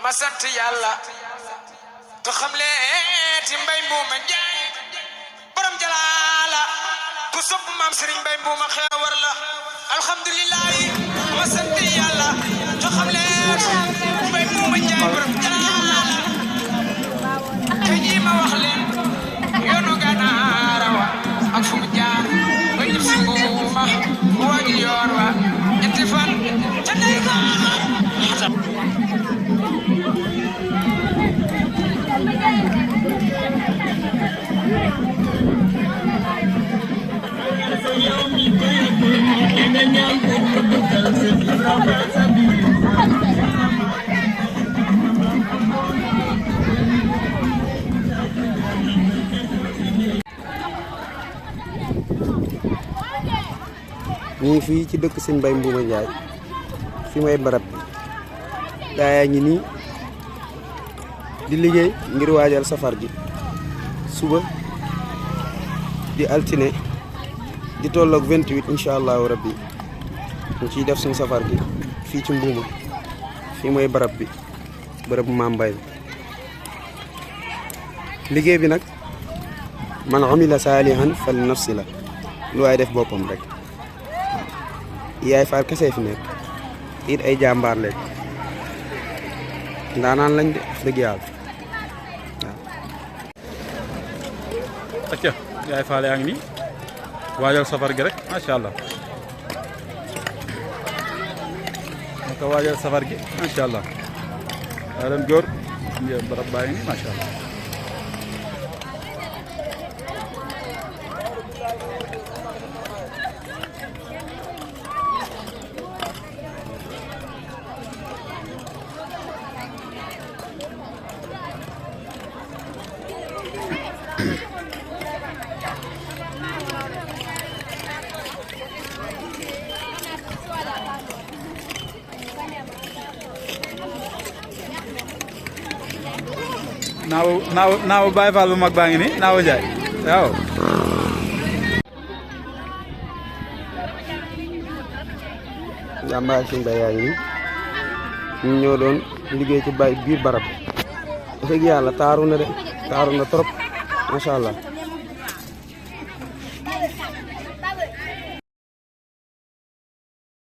ma sant yàlla te xam leen ci mbay mbuuma njaay borom jalaala ku sopp maam Serigne Mbay mbuuma xeewar la alhamdulilahi ma sant yàlla te xam leen mbay mbuuma njaay borom jalaala te ji ma wax leen yoonu ganaara wa ak fu mu jaar ba ñëpp si mbuuma waaju yoor wa ñetti fan ca ndey ko ñi fii ci dëkk sëñ Mbay Mbuuma Njaay fi may barab bi gaa yaa ngi nii di liggéey ngir waajal safar gi suba di altine di tolloog 28 incha allahu rabbi ñu ciy def suñu safar gi fii ci Mbuuma fii mooy barab bi barabu Maam Mbay bi liggéey bi nag man amila saalihan fal nafsi la lu waay def boppam rek yaay faal kese fi nekk it ay jàmbaar leen ndaanaan lañ de dëgg yàlla waaw. acca yaay faal yaa ngi nii waajal safar gi rek macha allah naka waajal safar gi macha allah yaa leen góor barab baa ngi nii macha allah. naaw Baye Fall bu mag baa ngi nii naaw Njaay waaw. jàmbaar suñu bay yaa ngi nii ñu ñoo doon liggéey ci bay biir barab dëgg yàlla taaru na de taaru na trop macha allah.